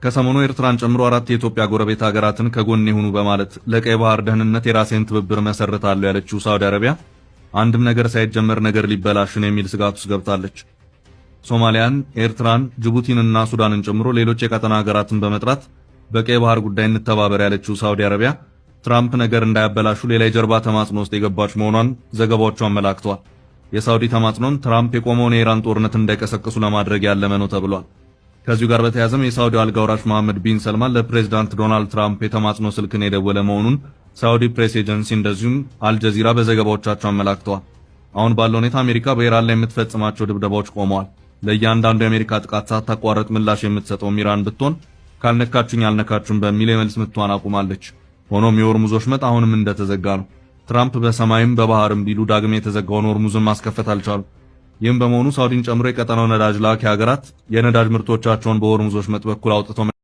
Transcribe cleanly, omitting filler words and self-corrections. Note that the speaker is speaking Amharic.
ከሰሞኑ ኤርትራን ጨምሮ አራት የኢትዮጵያ ጎረቤት ሀገራትን ከጎኔ ሁኑ በማለት ለቀይ ባህር ደህንነት የራሴን ትብብር መሰርታለሁ ያለችው ሳውዲ አረቢያ አንድም ነገር ሳይጀመር ነገር ሊበላሽ ነው የሚል ስጋት ውስጥ ገብታለች። ሶማሊያን፣ ኤርትራን፣ ጅቡቲንና ሱዳንን ጨምሮ ሌሎች የቀጠና ሀገራትን በመጥራት በቀይ ባህር ጉዳይ እንተባበር ያለችው ሳውዲ አረቢያ ትራምፕ ነገር እንዳያበላሹ ሌላ የጀርባ ተማጽኖ ውስጥ የገባች መሆኗን ዘገባዎቹ አመላክተዋል። የሳውዲ ተማጽኖን ትራምፕ የቆመውን የኢራን ጦርነት እንዳይቀሰቅሱ ለማድረግ ያለመ ነው ተብሏል። ከዚሁ ጋር በተያያዘም የሳውዲ አልጋ ወራሽ መሐመድ ቢን ሰልማን ለፕሬዝዳንት ዶናልድ ትራምፕ የተማጽኖ ስልክን የደወለ መሆኑን ሳውዲ ፕሬስ ኤጀንሲ እንደዚሁም አልጀዚራ በዘገባዎቻቸው አመላክተዋል። አሁን ባለው ሁኔታ አሜሪካ በኢራን ላይ የምትፈጽማቸው ድብደባዎች ቆመዋል። ለእያንዳንዱ የአሜሪካ ጥቃት ሳታቋረጥ ምላሽ የምትሰጠውም ኢራን ብትሆን ካልነካችሁኝ አልነካችሁም በሚል የመልስ ምቷን አቁማለች። ሆኖም የሆርሙዝ ወሽመጥ አሁንም እንደተዘጋ ነው። ትራምፕ በሰማይም በባህርም ቢሉ ዳግም የተዘጋውን ሆርሙዝን ማስከፈት አልቻሉ። ይህም በመሆኑ ሳውዲን ጨምሮ የቀጠናው ነዳጅ ላኪ ሀገራት የነዳጅ ምርቶቻቸውን በሆርሙዝ ወሽመጥ በኩል አውጥተው